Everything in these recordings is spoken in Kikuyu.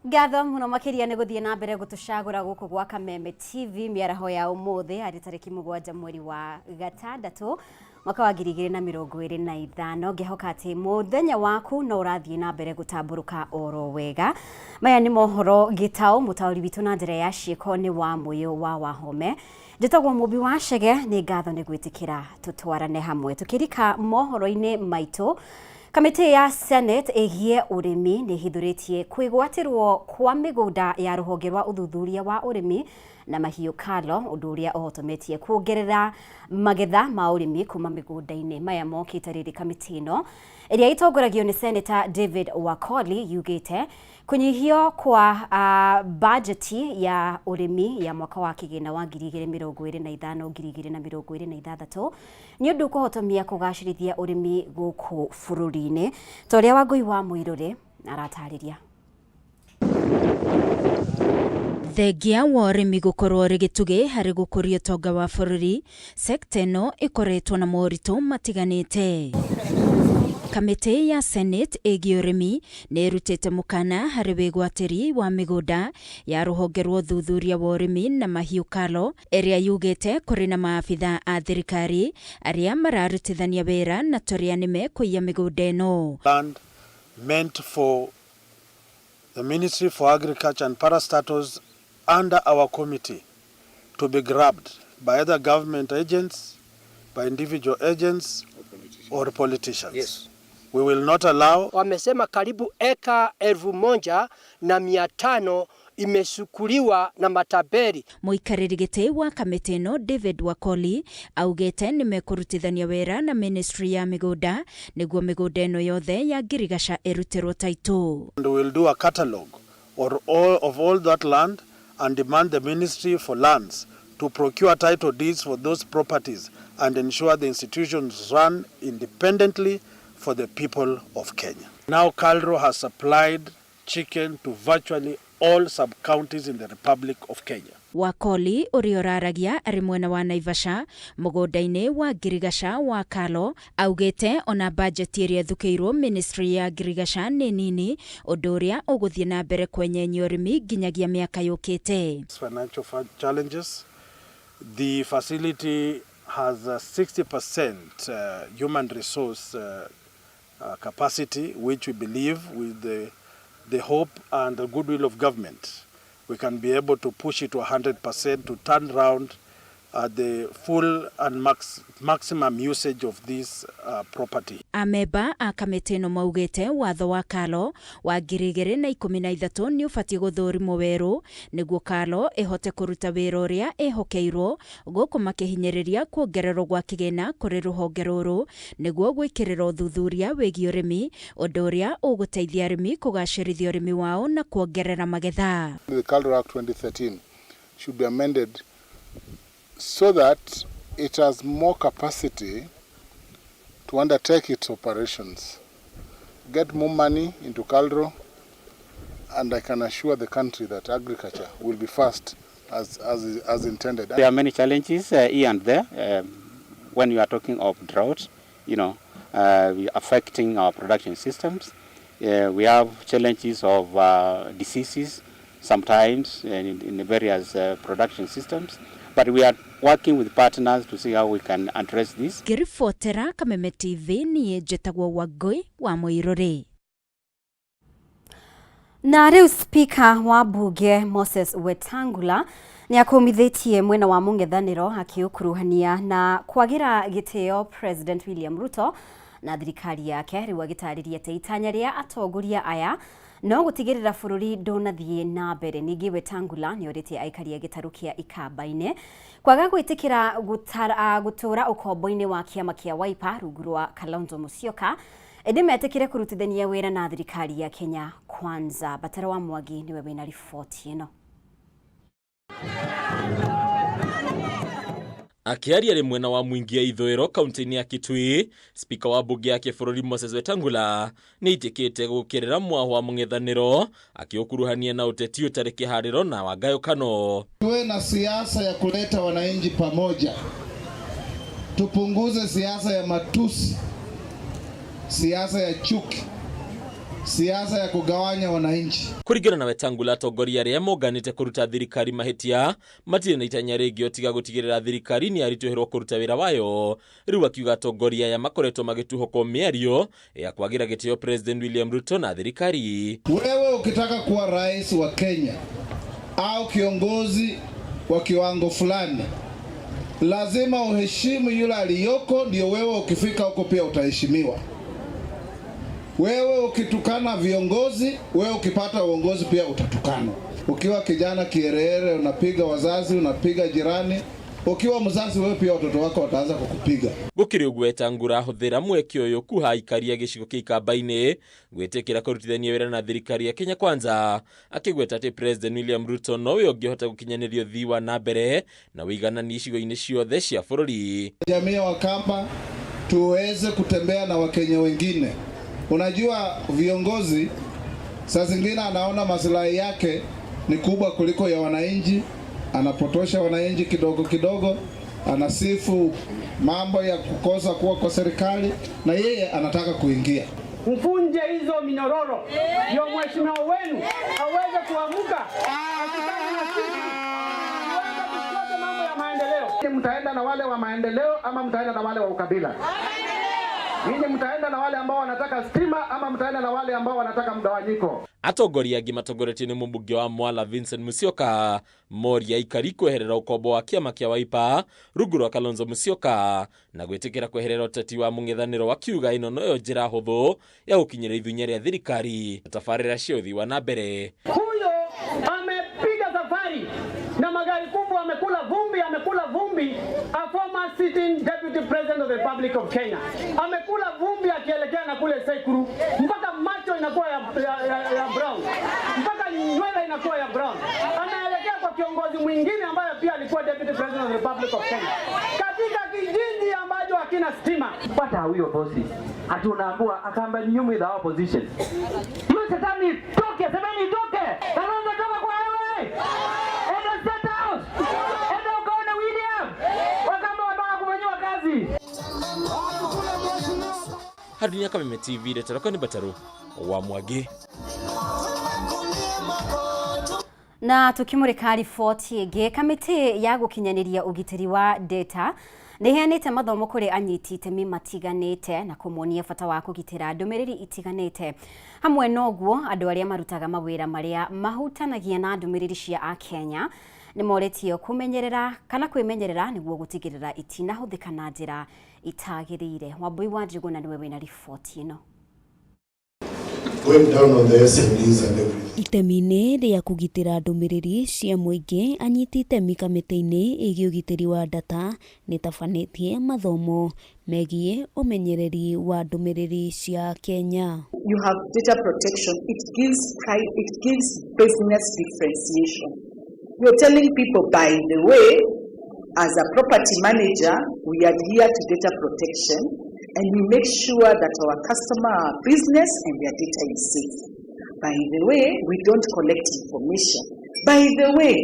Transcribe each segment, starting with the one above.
Ngatho muno makiria nĩ gũthiĩ na mbere gũtũcagũra gũkũ gwa Kameme TV mĩaraho ya ũmũthĩ arĩ tarĩki 7 mweri wa gatandatũ mwaka wa 2025. Ngĩhoka atĩ mũthenya waku no ũrathiĩ na mbere gũtambũrũka oro wega. Maya nĩ mohoro gĩtaũ, mũtaũri witũ na njĩra ya ciĩko nĩ wa Mũyũ wa Wahome. Njĩtagwo Mũmbi wa Chege, nĩ ngatho nĩ gwĩtĩkĩra tũtwarane hamwe tũkĩrika mohoro-inĩ maitũ. Kamĩtĩ ya Senate ĩgiĩ ũrĩmi nĩ ĩhithũrĩtie kwĩgwatĩrwo kwa mĩgũnda ya rũhonge rwa ũthuthuria wa ũrĩmi na mahiũ KALRO, ũndũ ũrĩa ũhotometie kuongerera magetha ma ũrĩmi kuma mĩgũnda-inĩ. Maya mokĩte rĩrĩ kamĩtĩ ĩno ĩrĩa ĩtongoragio nĩ Senator David Wakoli yugĩte kũnyihio kwa bajeti ya ũrĩmi ya mwaka wa kĩgĩna wa 2025 2026 nĩ ũndũ ũkũhotomia kũgacĩrithia ũrĩmi gũkũ bũrũri-inĩ. Ta ũrĩa Wangũi wa Mũirũrĩ aratarĩria. Thengia wa ũrĩmi gũkorwo ũrĩ gĩtugĩ harĩ gũkũria ũtonga wa bũrũri, sekta ĩno ĩkoretwo na moritũ matiganĩte. Kamĩtĩ ya Senate ĩgiĩ ũrĩmi nĩ ĩrutĩte mũkana harĩ wĩgwatĩri wa mĩgũnda ya rũhonge rwa ũthuthuria wa ũrĩmi na mahiũ KALRO, ĩrĩa yugĩte kũrĩ na maabithaa a thirikari arĩa mararutithania wĩra na tũrĩa nĩme kũiya mĩgũnda ĩno. Land meant for the Ministry for Agriculture and Parastatals under our committee to be grabbed by either government agents, by individual agents or politicians. Yes. We will not allow. Wamesema karibu eka 1,500 imechukuliwa na matapeli. Mũikarĩri gĩtĩ wa kamĩtĩ ĩno David Wakoli augĩte nĩ mekũrutithania wĩra na ministry ya mĩgũnda nĩguo mĩgũnda ĩno yothe ya ngirigaca ĩrutĩrwo taitũ. And we will do a catalogue or all of all that land and demand the Ministry for Lands to procure title deeds for those properties and ensure the institutions run independently for the people of Kenya. Now KALRO has supplied chicken to virtually all sub-counties in the Republic of Kenya. Wakoli ũrĩa ũraragia arĩ mwena wa Naivasha mũgũnda-inĩ wa ngirigaca wa KALRO augĩte ona bajeti ĩrĩa ĩthukĩirwo ministry ya ngirigaca nĩ nini, ũndũ ũrĩa ũgũthiĩ na mbere kwenyenyia ũrĩmi nginyagia mĩaka yũkĩte. Financial challenges. The facility has a 60% human resource capacity, which we believe with the hope and the goodwill of government, we can be able to push it to 100% to turn round the full and maximum usage of this property. Amemba a kamĩtĩ ĩno maugĩte watho wa KALRO wa 2013 nĩ ũbatiĩ gũthũrimwo werũ nĩguo KALRO ĩhote kũruta wĩra ũrĩa ĩhokeirwo, gũkũ makĩhinyĩrĩria kuongererwo gwa kĩgĩna kũrĩ rũhonge rũrũ nĩguo gwĩkĩrĩra ũthuthuria wĩgiĩ ũrĩmi, ũndũ ũrĩa ũgũteithia arĩmi kũgacĩrithia ũrĩmi wao na kuongerera magetha. The KALRO Act 2013 should be amended so that it has more capacity to undertake its operations, get more money into KALRO, and I can assure the country that agriculture will be first as intended. There are many challenges here and there. When you are talking of drought, affecting our production systems. We have challenges of diseases sometimes in the various production systems, but we are working with partners to see how we can address this. Ngĩribotera Kameme TV niĩ njĩtagwo Wangũi wa Mũirũrĩ. Na rĩu Speaker wa bunge Moses Wetangula nĩ akũmithĩtie mwena wa mũng'ethanĩro akĩũkuruhania na kwagĩra gĩtĩo President William Ruto na thirikari yake, rĩu agĩtarĩria atĩ itanya rĩa atongoria aya no gũtigĩrĩra bũrũri ndũnathiĩ na mbere. Ningĩ Wetangula nĩ orĩtie aikari a gĩtarũ kĩa Ikamba-inĩ kwaga gwĩtĩkĩra gũtũra ũkombo-inĩ wa kĩama kĩa Wiper rungu rwa Kalonzo Musyoka, ĩndĩ metĩkĩre kũrutithania wĩra na thirikari ya Kenya Kwanza. Batara wa Mwangi nĩwe wĩna riboti ĩno. Akĩaria rĩ mwena wa Mwingi ya ithũĩro kaunti-inĩ ya Kitui, spika wa mbunge ya kĩbũrũri Moses Wetangula nĩ aitĩkĩte gũkĩrĩra mwaho wa mũng'ethanĩro akĩũkuruhania na ũteti ũtarĩ kĩharĩro na wa ngayũkano. Tuwe na siasa ya kuleta wananchi pamoja, tupunguze siasa ya matusi, siasa ya chuki, siasa ya kugawanya wananchi. Kũringana na Wetangula, atongoria arĩa monganĩte kũruta thirikari mahĩtia matirĩ na itanya rĩngĩ o tiga gũtigĩrĩra thirikari nĩ yaritũhĩrwo kũruta wĩra wayo. Rĩu akiuga atongoria aya makoretwo magĩtuhũkwo mĩario ya kwagĩra gĩtĩo President William Ruto na thirikari. Wewe ukitaka kuwa rais wa Kenya au kiongozi wa kiwango fulani, lazima uheshimu yule aliyoko, ndio wewe ukifika huko pia utaheshimiwa. Wewe ukitukana viongozi, wewe ukipata uongozi pia utatukanwa. Ukiwa kijana kiherehere, unapiga wazazi, unapiga jirani. Ukiwa mzazi, wewe pia watoto wako wataanza kukupiga. Gũkĩrĩ ũguo Wetangula ahũthĩra mweke ũyũ kuha aikari a gĩcigo kĩa Ikamba-inĩ gwĩtĩkĩra kũrutithania wĩra na thirikari ya Kenya Kwanza, akĩgweta atĩ President William Ruto nowe ũngĩhota gũkinyanĩria ũthii wa na mbere na ũiganani icigo-inĩ ciothe cia bũrũri. Jamii ya Wakamba tuweze kutembea na Wakenya wengine. Unajua viongozi saa zingine anaona maslahi yake ni kubwa kuliko ya wananchi, anapotosha wananchi kidogo kidogo, anasifu mambo ya kukosa kuwa kwa serikali na yeye anataka kuingia. Mfunje hizo minyororo ndio mheshimiwa wenu aweze kuamuka ashikane na sisi tuweze kufuata mambo ya maendeleo. Mtaenda na wale wa maendeleo ama mtaenda na wale wa ukabila? Ninyi mtaenda na wale ambao wanataka stima ama mtaenda na wale ambao wanataka mgawanyiko? Atongoria angĩ matongoretio nĩ mũmbunge wa Mwala Vincent Musyoka moria aikari kweherera ũkombo wa kĩama kĩa Wiper rungu rwa Kalonzo Musyoka na gwĩtĩkĩra kweherera ũteti wa mũng'ethanĩro wakiuga ĩno noyo njĩra hũthũ ya gũkinyĩra ithunya rĩa thirikari na tabarĩra cia ũthii wa na mbere. Huyo amepiga safari na magari kubwa, amekula vumbi, amekula vumbi. A former sitting deputy president of the Republic of Kenya amekula vumbi akielekea na kule Sekuru, mpaka macho inakuwa ya brown, mpaka nywele inakuwa ya brown. Anaelekea kwa kiongozi mwingine ambaye pia alikuwa deputy president of the Republic of Kenya katika kijiji ambacho hakina stima. Pata huyo bosi ati unaambiwa akamba nyumu the opposition. Hiyo shetani toke, semeni toke. Kalonzo toka kwa wewe. Enda State House. Enda ukaone William. Wakamba wanataka kufanyiwa kazi. Hadunia Kameme TV, Retaroko ni Bataru wa Mwagi. Na tukimurika riboti ĩngĩ, kamĩtĩ ya gũkinyanĩria ũgitĩri wa data nĩ ĩheanĩte mathomo kũrĩ anyiti itemi matiganĩte na kũmonia bata wa kũgitĩra ndũmĩrĩri itiganĩte. Hamwe na ũguo, andũ arĩa marutaga mawĩra marĩa mahutanagia na ndũmĩrĩri cia Akenya nĩ morĩtio kũmenyerera kana kwĩmenyerera nĩguo gũtigĩrĩra itinahũthĩka na njĩra itagĩrĩire. Wambui wa Njũgũna nĩwe wĩna riboti ĩno. Going down on the SMEs and everything. Itemi-inĩ rĩa kũgitĩra ndũmĩrĩri cia mũingĩ, anyiti itemi kamĩtĩ-inĩ ĩgiĩ ũgitĩri wa data nĩtabanĩtie mathomo megiĩ ũmenyereri wa ndũmĩrĩri cia Kenya. You have data protection. It gives business differentiation. You're telling people, by the way, as a property manager, we adhere to data protection and we make sure that our customer, our business and their data is safe. By the way, we don't collect information. By the way,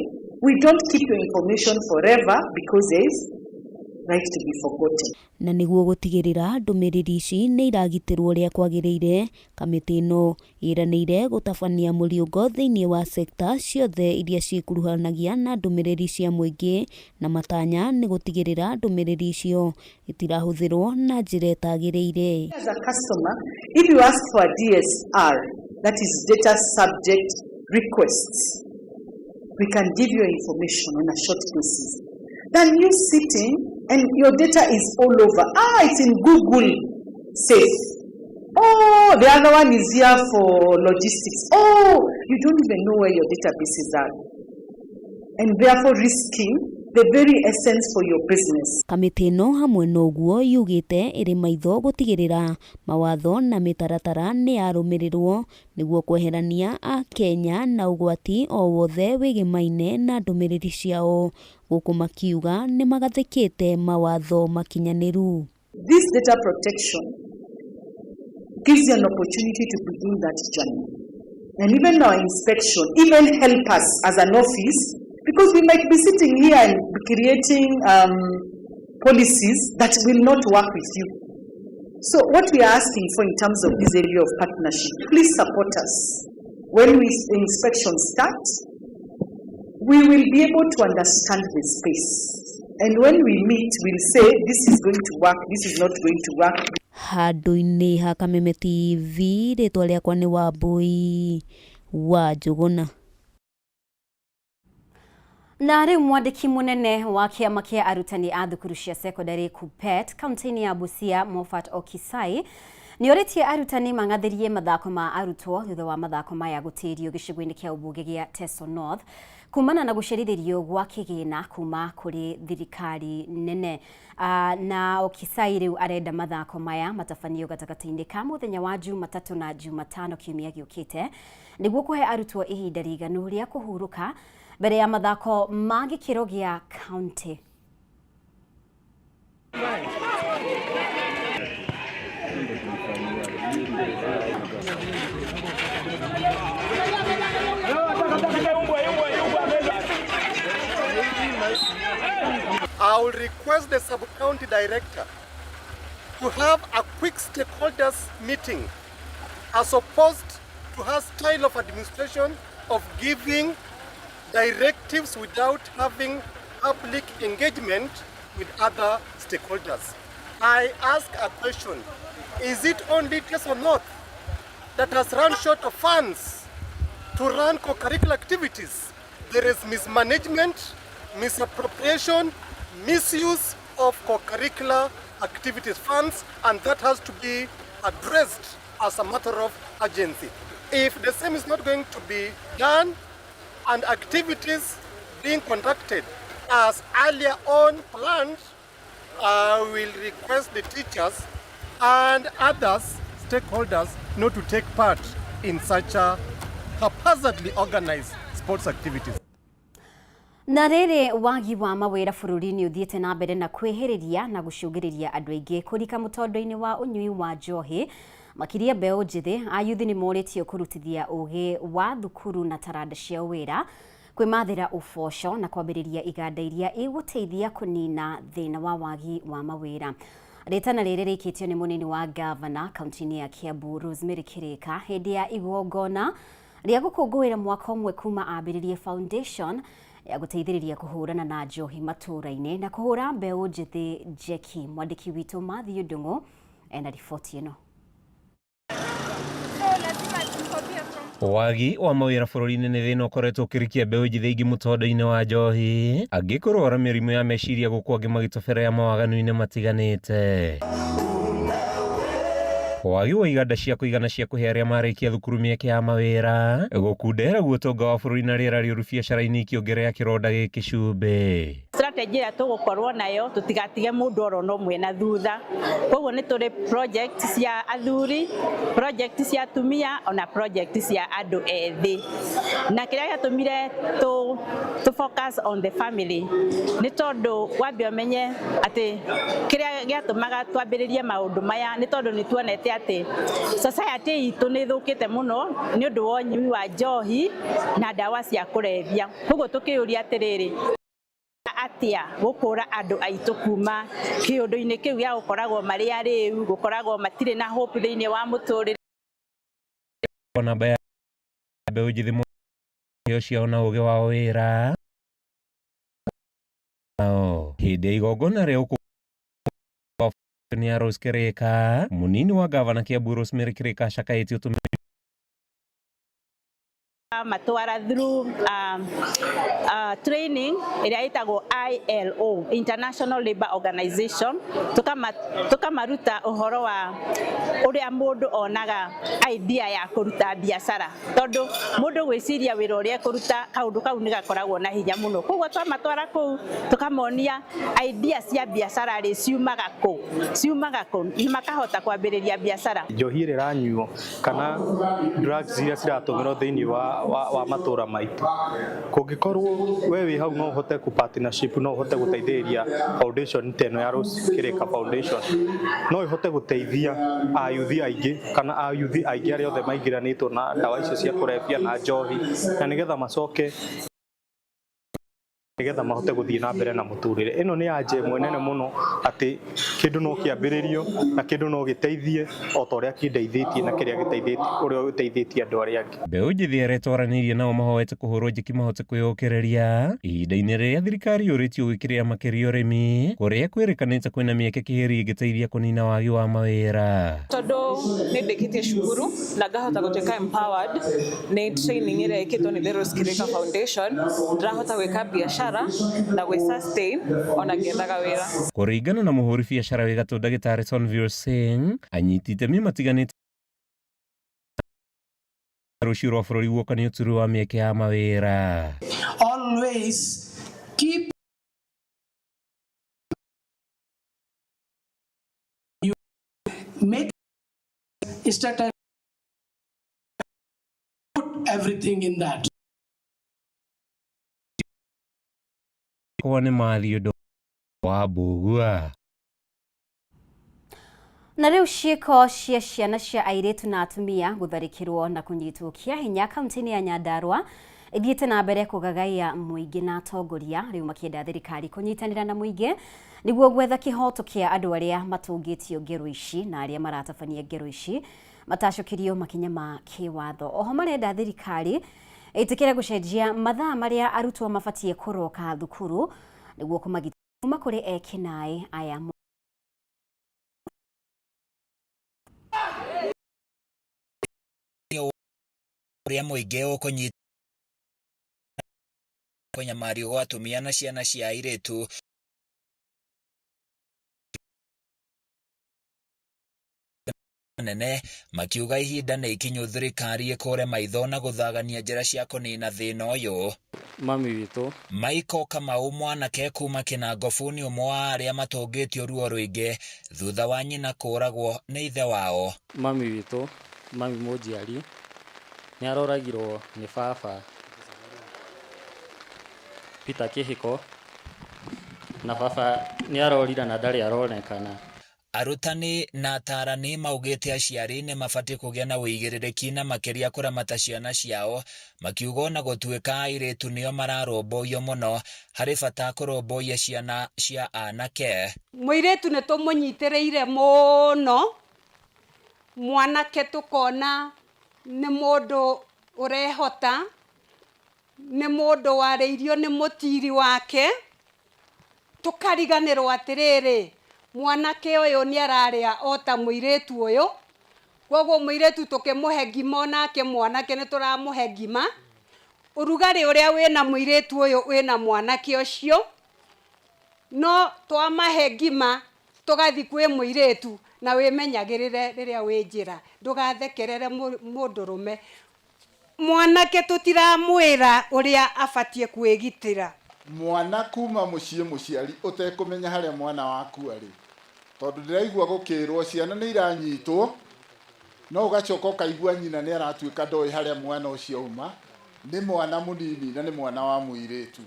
we don't keep your information forever because there is right to be forgotten. Na nĩguo gũtigĩrĩra ndũmĩrĩri ici nĩ iragitĩrwo ũrĩa kwagĩrĩire, kamĩtĩ ĩno ĩranĩire gũtabania mũriũngo thĩinĩ wa sekta ciothe iria ciĩkuruhanagia na ndũmĩrĩri cia mũingĩ, na matanya nĩ gũtigĩrĩra ndũmĩrĩri icio itirahũthĩrwo na njĩra ĩtagĩrĩire. As a customer, if you ask for a DSR, that is data subject requests, we can give you information on a short basis. Than you sitting and your data is all over. Ah, it's in Google safe. Oh, the other one is here for logistics. Oh, you don't even know where your databases are. And therefore risking the very essence for your business. Kamĩtĩ ĩno hamwe na ũguo yugĩte ĩrĩ maitho gũtigĩrĩra mawatho na mĩtaratara nĩ yarũmĩrĩrwo nĩguo kweherania Akenya na ũgwati o wothe wĩgĩmaine na ndũmĩrĩri ciao, gũkũ makiuga nĩ magathĩkĩte mawatho makinyanĩru. This data protection gives you an opportunity to begin that journey. And even our inspection, even help us as an office, because we might be sitting here and creating policies that will not work with you. So what we are asking for in terms of this area of partnership, please support us. When we inspection starts, we will be able to understand the space. And when we meet, we'll say, this is going to work, this is not going to work. Handũ-inĩ ha Kameme TV, rĩtwa rĩakwa nĩ Wambui wa Njũgũna. Na rĩu mwandĩki mũnene wa kĩama kĩa arutani a thukuru cia secondary KUPPET kaunti-inĩ ya Busia, Moffat Okisai, nĩ orĩtie arutani mang'athĩrie mathako ma arutwo thutha wa mathako maya gũtĩrio gĩcigo-inĩ kĩa ũmbunge gĩa Teso North kumana na gũcerithĩrio gwa kĩgĩna kuma kũrĩ thirikari nene. Na Okisai rĩu arenda mathako maya matabanio gatagatĩ-inĩ ka mũthenya wa Jumatatũ na Jumatano kiumia gĩũkĩte nĩguo kũhe arutwo ihinda rĩiganu rĩa kũhurũka mbere ya mathako ma gĩkĩro gĩa county. I will request the sub-county director to have a quick stakeholders meeting as opposed to her style of administration of giving directives without having public engagement with other stakeholders. I ask a question, is it only Teso North that has run short of funds to run co-curricular activities? There is mismanagement, misappropriation, misuse of co-curricular activities funds, and that has to be addressed as a matter of urgency. If the same is not going to be done and activities being conducted as earlier on planned, I will request the teachers and others stakeholders not to take part in such a haphazardly organized sports activities. Na rĩrĩ, wagi wa mawĩra bũrũri-inĩ ũthiĩte na mbere na kwĩhĩrĩria na gũcũngĩrĩria andũ aingĩ kũrika mũtondo-inĩ wa ũnyui wa njohi, makĩria mbeũ njĩthĩ. Ayuthi nĩ morĩtio kũrutithia ũgĩ wa thukuru na taranda cia wĩra kwĩmathĩra ũboco na kwambĩrĩria iganda iria igũteithia kũnina thĩna wa wagi wa mawĩra. Rĩtana rĩrĩ rĩikĩtio nĩ mũnini wa gavana kaunti-inĩ ya Kiambu, Rosemary Kirika, hĩndĩ ya igongona rĩa gũkũngũĩra mwaka ũmwe kuma ambĩrĩrie foundation ya gũteithĩrĩria kũhũrana na njohi matũũra-inĩ na kũhũra mbeũ njĩthĩ njeki. Mwandĩki witũ Matthew Ndung'u ena riboti ĩno. Wagi wa mawĩra bũrũri-inĩ nĩ thĩna ũkoretwo ũkĩrikia mbeũ njĩthĩ aingĩ mũtondo-inĩ wa njohi, angĩ kũrwara mĩrimũ ya meciria, gũkũ angĩ magĩtoberea mawaganu-inĩ matiganĩte. Wagi wa iganda cia kũigana cia kũhe arĩa marĩkia thukuru mĩeke ya mawĩra, gũkundera guo ũtonga wa bũrũri na rĩera rĩũru biacara-inĩ ikĩongerera kĩronda gĩkĩ cumbĩ. Strategy ĩrĩa tũgũkorwo nayo, tũtigatige mũndũ oro na ũmwe na thutha. Koguo nĩ tũrĩ project cia athuri, project cia atumia, ona project cia andũ ethĩ. Na kĩrĩa gĩatũmire tũ focus on the family nĩ tondũ wambe ũmenye atĩ kĩrĩa gĩatũmaga twambĩrĩrie maũndũ maya nĩ tondũ nĩ tuonete atĩ society itũ nĩ ĩthũkĩte mũno nĩ ũndũ wa ũnyui wa njohi na ndawa cia kũrebia. Koguo tũkĩũria atĩrĩrĩ, atia gũkũra andũ aitũ kuma kĩũndũ-inĩ kĩu gĩa gũkoragwo marĩ arĩu, gũkoragwo matirĩ na hope thĩinĩ wa mũtũrĩre. Namba ya mbeũ njĩthĩ iheo ciao na ũgĩ wao wĩra hĩndĩ ya igongona rĩa ũkũngũĩri ya Rose Kirika, mũnini wa gavana Kiambu Rosemary Kirika acakaĩtie ũtũmĩri Matwara through training ĩrĩa ĩtagwo ILO, International Labour Organization, tukamaruta ũhoro wa ũrĩa mũndũ onaga idea ya kũruta biacara, tondũ mũndũ gwĩciria wĩra ũrĩa ekũruta kaũndũ kau nĩ gakoragwo na hinya mũno. Koguo twamatwara kũu tũkamonia idea cia biacara rĩ ciumaga kũ, ciumaga kũ, makahota kwambĩrĩria biacara. Njohi ĩrĩa ĩranyuo kana drugs iria ciratũmĩrwo thĩinĩ wa matũra maitũ, kũngĩkorwo we wĩ hau no ũhote kũ partnership, no ũhote gũteithĩrĩria foundation ta ĩno ya Rose Kireka Foundation, no ĩhote gũteithia ayuthi aingĩ kana ayuthi aingĩ arĩa othe maingĩranĩtwo na ndawa icio cia kũrebia na njohi, na nĩgetha macoke nĩgetha mahote gũthiĩ na mbere na mũtũrĩre. Ĩno nĩ anja ĩmwe nene mũno atĩ kĩndũ no kĩambĩrĩrio na kĩndũ no gĩteithie o ta ũrĩa kĩndeithĩtie na kĩrĩa gĩteithĩtie ũrĩa ũteithĩtie andũ arĩa angĩ. Mbeũ njĩthĩ arĩa twaranĩirie nao mahoete kũhũrwo njeki mahote kwĩyũkĩrĩria ihinda-inĩ rĩrĩa thirikari yũrĩtio gwĩkĩrĩra makĩria ũrĩmi kũrĩa kwĩrĩkanĩte kwĩna mĩeke kĩhĩri ĩngĩteithia kũnina wagi wa mawĩra. Tondũ nĩ ndĩkĩtie cukuru na ngahota gũtuĩka empowered nĩ training ĩrĩa ĩkĩtwo nĩ The Rose Kireka Foundation, ndĩrahota gwĩka biacara na gwĩ sustain ona ngĩethaga wĩra. Kũringana na mũhũri biacara wĩ gatũ ndagĩtarĩ Sonvir Singh, anyiti itemi matiganĩte rũciũ rwa bũrũri guoka nĩ ũturi wa mĩeke ya mawĩra. Always keep you make start put everything in that. Kwa nĩ mathiĩ ũndũ wa mbũgua. Na rĩu ciĩko cia ciana cia airĩtu na atumia gũtharĩkĩrwo na kũnyitwo kĩa hinya kaunti-inĩ ya Nyandarua ithiĩte na mbere kũgagaia mũingĩ na atongoria, rĩu makĩenda thirikari kũnyitanĩra na mũingĩ nĩguo gwetha kĩhoto kĩa andũ arĩa matũngĩtio ngero ici na arĩa maratabania ngero ici matacũkĩrio makinya ma kĩwatho. Oho marenda thirikari ĩtĩkĩre gũcenjia mathaa marĩa arutwo mabatiĩ kũroka thukuru nĩguo kũmagitĩra kuma kũrĩ ekinaĩ aya. Ũrĩa mũingĩ ũkũnyita kũnyamario gwa atumia na ciana cia airĩtu nene makiuga ihinda nĩ ikinyu thirikari ĩkũre maitho na gũthagania njĩra cia kũnina thĩna ũyũ. Mami witũ Michael Kamau mwanake kuma Kĩnangobu nĩ ũmwe wa arĩa matũngĩtio ruo rũingĩ thutha wa nyina kũragwo nĩ ithe wao. Mami witũ, mami mũnjiari, nĩ aroragirwo nĩ baba Peter Kĩhĩko, na baba nĩ arorira na ndarĩ aronekana. Arutani na atarani maugĩte aciari nĩ mabatiĩ kũgĩa na ũigĩrĩrĩki na makĩria kũramata ciana ciao, makiuga ona gũtuĩka airĩtu nĩo mararũmbũiyo mũno, harĩ bata kũrũmbũiya ciana cia anake. Mũirĩtu nĩ tũmũnyitĩrĩire mũno, mwanake tũkona nĩ mũndũ ũrehota, nĩ mũndũ warĩirio nĩ mũtiri wake, tũkariganĩrwo atĩrĩrĩ, mwanake ũyũ nĩ ararĩa o ta mũirĩtu ũyũ, koguo mũirĩtu tũkĩmũhe ngima onake mwanake nĩ tũramũhe ngima, ũrugarĩ ũrĩa wĩna mũirĩtu ũyũ wĩna mwanake ũcio, no twamahe ngima tũgathi kwĩ mũirĩtu na wĩmenyagĩrĩre rĩrĩa wĩ njĩra, ndũgathekerere mũndũrũme. Mwanake tũtiramwĩra ũrĩa abatiĩ kwĩgitĩra. Mwana kuma mũciĩ mũciari ũtekũmenya harĩa mwana waku arĩ, tondũ ndĩraigua gũkĩrwo ciana nĩ iranyitwo, no ũgacoka ũkaigua nyina nĩ aratuĩka ndoĩ harĩa mwana ũcio auma, nĩ mwana mũnini na nĩ mwana wa mũirĩtu.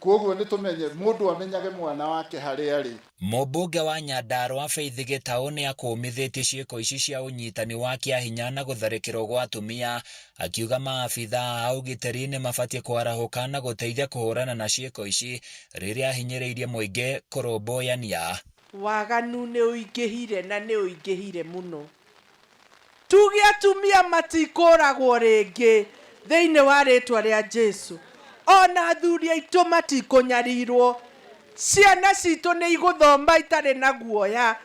Koguo nĩ tũmenye mũndũ amenyage mwana wake harĩa arĩ. Mũmbunge wa Nyandarua Faith Gĩtaũ nĩ akũmithĩtie ciĩko ici cia ũnyitani wa kĩahinya na gũtharĩkĩrwo gwa atumia, akiuga maabithaa a ũgitĩri nĩ mabatiĩ kwarahũka na gũteithia kũhũrana na ciĩko ici rĩrĩa ahinyĩrĩirie mũingĩ kũrũmbũyania. Waganu nĩ ũingĩhire na nĩ ũingĩhire mũno. Tuge atumia matikũragwo rĩngĩ thĩinĩ wa rĩtwa rĩa Jesu, ona athuri aitũ matikũnyarirwo, ciana citũ nĩ igũthoma itarĩ na guoya.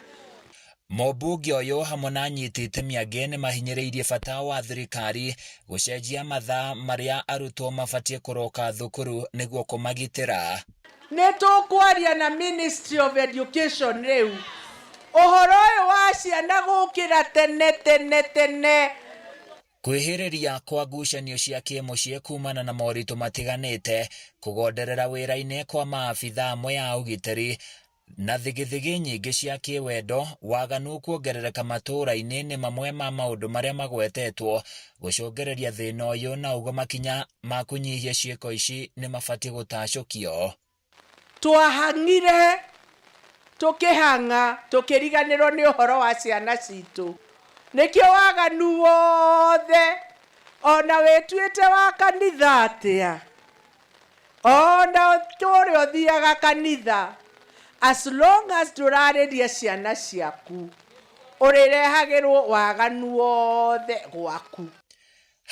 Mũmbunge ũyũ hamwe na anyiti itemi angĩ nĩmahinyĩrĩirie bata wa thirikari gũcenjia mathaa marĩa arutwo mabatiĩ kũroka thukuru nĩguo kũmagitĩra. Nĩ tũkwaria na Ministry of Education rĩu ũhoro ũyũ wa ciana gũkĩra tene tene tene. Kwĩhĩrĩria kwa ngucanio cia kĩmũciĩ kumana na moritũ matiganĩte, kũgonderera wĩra-inĩ kwa maabithaa amwe a ũgitĩri, na thigithigi nyingĩ cia kĩwendo, waganu kuongerereka matũũra-inĩ nĩ mamwe ma maũndũ marĩa magwetetwo gũcũngĩrĩria thĩna ũyũ na ũguo makinya ma kũnyihia ciĩko ici nĩ mabatiĩ gũtacũkio. Twahang'ire tũkĩhang'a tũkĩriganĩrwo nĩ ũhoro wa ciana citũ. Nĩkĩo waganu wothe ona wĩtuĩte wa kanitha atĩa, ona ũtũre ũthiaga kanitha, as long as ndũrarĩria ciana ciaku, ũrĩrehagĩrwo waganu wothe gwaku.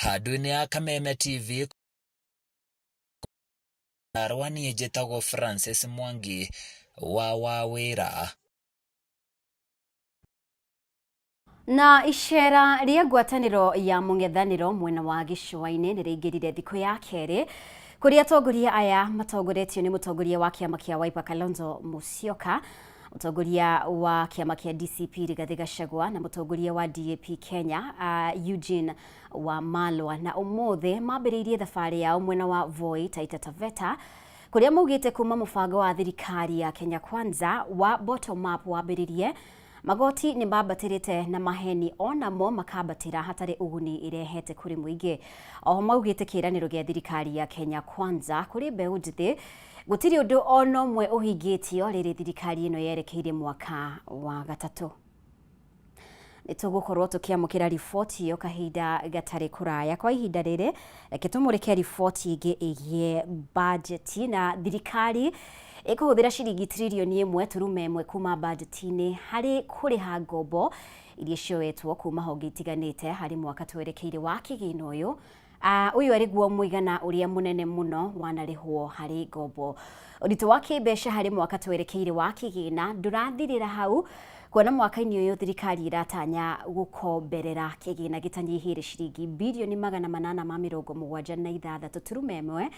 Handũ-inĩ ya Kameme TV Nyandarua niĩ njĩtagwo Francis Mwangi wa Wawĩra. Na icera rĩa ngwatanĩro ya mũng'ethanĩro mwena wa gĩcũa-inĩ nĩ rĩingĩrire thikũ ya kerĩ kũrĩa atongoria aya matongoretio nĩ mũtongoria wa kĩama kĩa Wiper Kalonzo Musyoka, mũtongoria wa kĩama kĩa DCP Rigathĩ Gachagua na mũtongoria wa DAP Kenya Eugene Wamalwa, na ũmũthĩ mambĩrĩirie thabarĩ yao mwena wa Voi, Taita Taveta, kũrĩa maugĩte kuma mũbango wa thirikari ya Kenya Kwanza wa bottom up wambĩrĩrie magoti nĩ mambatĩrĩte na maheni onamo makambatĩra hatarĩ ũguni ĩrehete kũrĩ mũingĩ. Oho maugĩte kĩĩranĩro gĩa thirikari ya Kenya Kwanza kũrĩ mbeũ njĩthĩ gũtirĩ ũndũ ona ũmwe ũhingĩtio rĩrĩ thirikari ĩno yerekeire mwaka wa gatatũ. Nĩ tũgũkorwo tũkĩamũkĩra riboti ĩyo kahinda gatarĩ kũraya. Kwa ihinda rĩrĩ, reke tũmũrĩke riboti ĩngĩ ĩgiĩ bajeti na thirikari ĩkũhũthĩra ciringi tiririoni ĩmwe turuma ĩmwe kuma bajeti-inĩ harĩ kũrĩha ngombo iria cioetwo kuma honge itiganĩte harĩ mwaka twerekeire wa kĩgĩna ũyũ. Ũyũ arĩ guo mũigana ũrĩa mũnene mũno wanarĩhwo harĩ ngombo. Ũritũ wa kĩmbeca harĩ mwaka twerekeire wa kĩgĩna ndũrathirĩra hau, kuona mwaka-inĩ ũyũ thirikari ĩratanya gũkomberera kĩgĩna gĩtanyihĩire ciringi birioni 876 turuma ĩmwe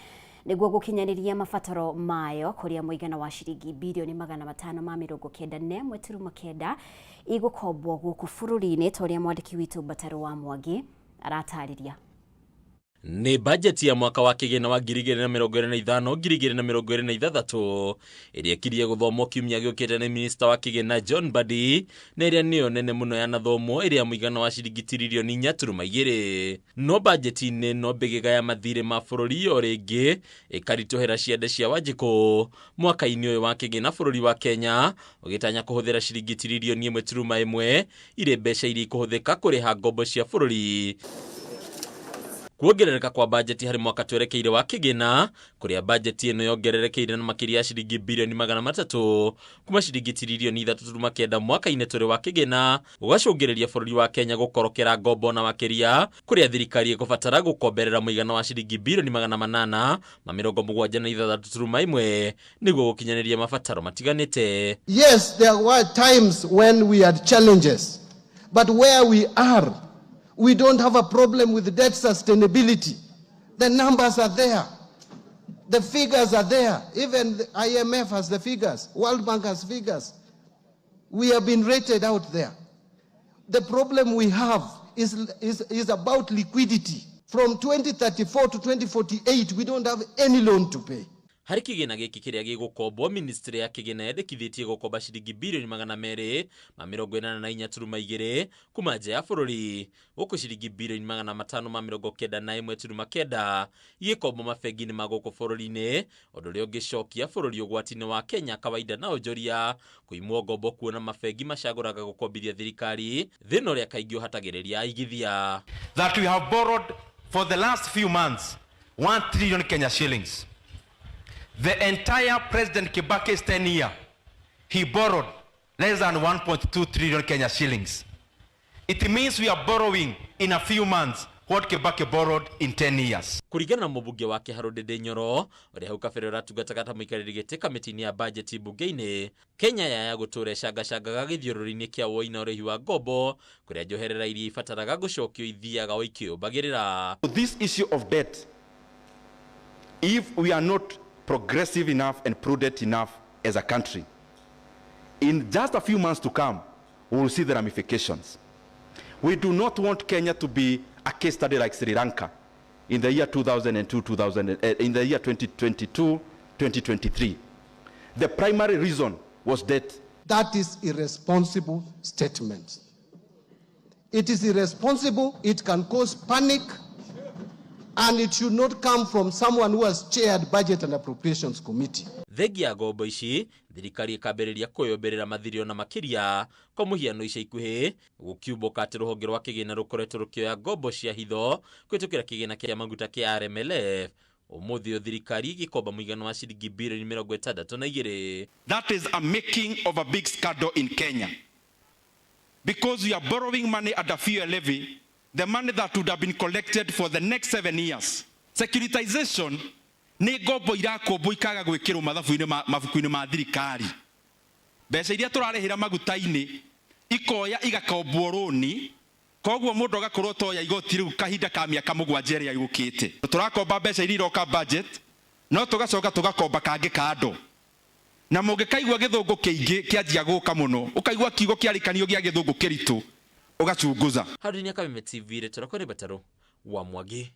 nĩguo gũkinyanĩria mabataro mayo, kũrĩa mũigana wa ciringi birioni 591 turuma kenda igũkombwo gũkũ bũrũri-inĩ, ta ũrĩa mwandĩki witũ Mbatarũ wa Mwangi aratarĩria. Nĩ bajeti ya mwaka wa kĩgĩna wa 2025 2026 ĩrĩa ĩkirie gũthomwo kiumia gĩũkĩte nĩ minista wa kĩgĩna John Mbadi, na ĩrĩa nĩyo nene mũno yanathomwo ĩrĩa ya mũigana wa ciringi tiririoni 4.2. No bajeti-inĩ ĩno mbĩgĩga ya mathirĩ ma bũrũri o rĩngĩ ĩkaritũhĩra ciande cia Wanjikũ. Mwaka-inĩ ũyũ wa kĩgĩna bũrũri wa Kenya ũgĩtanya kũhũthĩra ciringi tiririoni 1.1 irĩ mbeca iria ikũhũthĩka kũrĩha ngombo cia bũrũri. Kuongerereka kwa bajeti harĩ mwaka twerekeire wa kĩgĩna, kũrĩa bajeti ĩno yongererekeire na makĩria ya ciringi birioni 300 kuma ciringi tiririoni 3.9 mwaka-inĩ tũrĩ wa kĩgĩna, gũgacũngĩrĩria bũrũri wa Kenya gũkorokera ngombo na makĩria, kũrĩa thirikari ĩkũbatara gũkomberera mũigana wa ciringi birioni 876.1 nĩguo gũkinyanĩria mabataro matiganĩte. Yes, there were times when we had challenges, but where we are, we don't have a problem with debt sustainability. The numbers are there. The figures are there. Even the IMF has the figures. World Bank has figures. We have been rated out there. The problem we have is about liquidity. From 2034 to 2048, we don't have any loan to pay. Harĩ kĩgĩna gĩkĩ kĩrĩa gĩgũkombwo, ministry ya kĩgĩna yendekithĩtie gũkomba ciringi birioni 284.2 kuma nja ya bũrũri, gũkũ ciringi birioni 591.9 igĩkombwo mabengi-inĩ ma gũkũ bũrũri-inĩ, ũndũ ũrĩa ũngĩcokia bũrũri ũgwati-inĩ wa Kenya kawaida na onjoria kũimwo ngombo kuona mabengi macagũraga gũkombithia thirikari, thĩna ũrĩa kaingĩ ũhatagĩrĩria aigithia. That we have borrowed for the last few months 1 trillion Kenya shillings. The entire President Kibaki's 10 year, he borrowed less than 1.2 trillion Kenya shillings. It means we are borrowing in a few months what Kibaki borrowed in 10 years. Kũringana na mũmbunge wa Kĩharũ Ndĩndĩ Nyoro, ũrĩa hau kabere ũratungataga ta mũikarĩri gĩtĩ kamĩtĩ-inĩ ya bajeti mbunge-inĩ, Kenya yaya gũtũũra ĩcangacangaga gĩthiũrũrĩ-inĩ kĩa woi na ũrĩhi wa ngombo kũrĩa njoherera iria ibataraga gũcokio ithiaga o ikĩũmbagĩrĩra. This issue of debt, if we are not progressive enough and prudent enough as a country, in just a few months to come, we will see the ramifications. We do not want Kenya to be a case study like Sri Lanka in the year 2002, 2000, in the year 2022, 2023. The primary reason was debt. That is irresponsible statement. It is irresponsible, it can cause panic, and it should not come from someone who has chaired Budget and Appropriations Committee. Thengia ya ngombo ici, thirikari ĩkambĩrĩria kwĩyũmbĩrĩra mathirĩ ona makĩria. Kwa mũhiano, ica ikuhĩ gũkiumbũka atĩ rũhonge rwa kĩgĩna rũkoretwo rũkĩoya ngombo cia hitho kũhĩtũkĩra kĩgĩna kĩa maguta kĩa RMLF. Ũmũthĩ ũyũ thirikari ĩgĩkomba mũigana wa ciringi birioni 62. That is a making of a big scandal in Kenya. Because we are borrowing money at a fuel levy, the money that would have been collected for the next 7 years. Securitization nĩ ngombo irakombwo ikaga gwĩkĩrwo mathabu-inĩ mabuku-inĩ ma thirikari. Mbeca iria tũrarĩhĩra maguta-inĩ ikoya igakombwo rũni, koguo mũndũ agakorwo toya igoti rĩu kahinda ka mĩaka 7 ĩrĩa yũkĩte. Tũrakomba mbeca iria iroka budget, no tũgacoka tũgakomba kangĩ kando, na mũngĩkaigua gĩthũngũ kĩingĩ kĩanjia gũka mũno, ũkaigua kiugo kĩarĩkanio gĩa gĩthũngũ kĩritũ, ũgacunguza. Harũni Kameme TV, rĩtwa rĩakwa nĩ Batarũ wa Mwangi.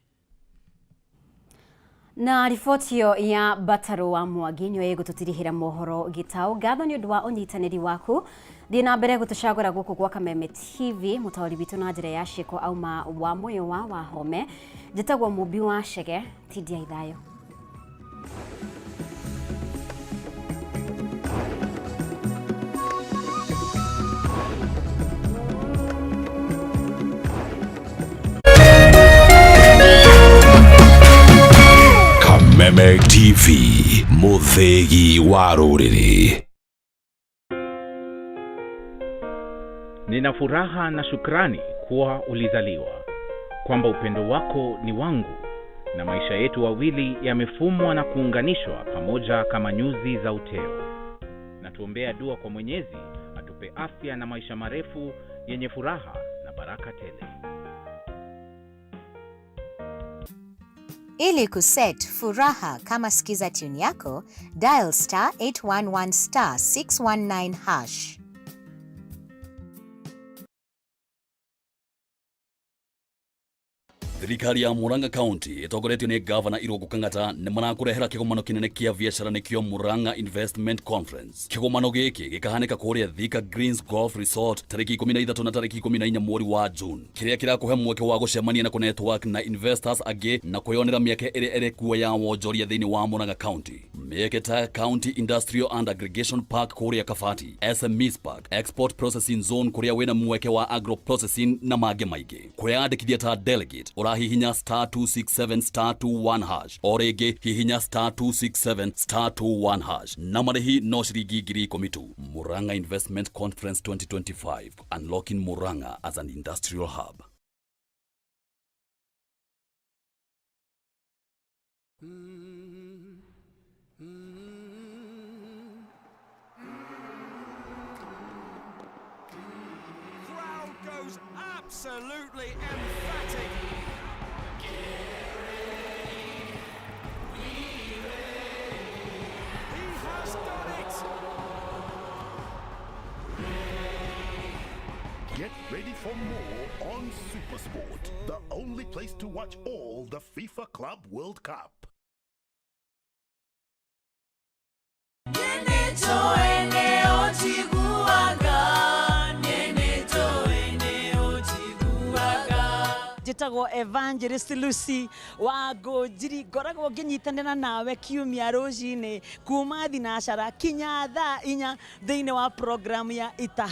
Na riboti ĩyo ya Batarũ wa Mwangi nĩyo ĩgũtũtirihĩra mohoro gĩtaũ. Ngatho nĩ ũndũ wa ũnyitanĩri waku. Thiĩ na mbere gũtũcagũra gũkũ gwa Kameme TV. Mũtaũri witũ na njĩra ya ciĩko auma wa mũyo wa Wahome. Njĩtagwo Mũmbi wa Chege. Tindia ithayũ. Kameme TV, mũthĩgi wa rũrĩrĩ. Nina furaha na shukrani kuwa ulizaliwa, kwamba upendo wako ni wangu na maisha yetu wawili yamefumwa na kuunganishwa pamoja kama nyuzi za uteo. Na tuombea dua kwa Mwenyezi atupe afya na maisha marefu yenye furaha na baraka tele. Ili kuset furaha kama skiza tune yako, dial star 811 star 619 hash. Thirikari ya Murang'a County ĩtongoretio nĩ Gavana Irũngũ Kang'ata nĩ marakũrehera kĩgomano kĩnene kĩa biacara, nĩkĩo Murang'a Investment Conference. Kĩgomano gĩkĩ gĩkahanĩka kũrĩa Thika Greens Golf Resort tarĩki 13 na tarĩki 14 mweri wa June, kĩrĩa kĩrakũhe mweke wa gũcemania na kũnetwork na investors angĩ na kwĩyonera mĩeke ĩrĩa ĩrĩ kuo ya wonjoria thĩinĩ wa Murang'a County. Mĩeke ta County Industrial and Aggregation Park kũrĩa Kabati, SMEs Park, Export Processing Zone kũrĩa wĩna mweke wa agro processing na mangĩ maingĩ. Kwĩyandĩkithia ta delegate ũrahihinya star 267 star 21 hash. O rĩngĩ, hihinya star 267 star 21 hash, na marĩhi no ciringi 10,000 tu. Murang'a Investment Conference 2025, unlocking Murang'a as an industrial hub. Crowd goes absolutely emphatic. He has done it. Get ready for more on Supersport, the only place to watch all the FIFA Club World Cup. Njĩtagwo Evangelist Lucy wa Ngũnjiri, ngoragwo ngĩnyitanĩra nawe kiumia rũcinĩ kuma thinacara kinya thaa 4 thĩinĩ wa program ya Itaha.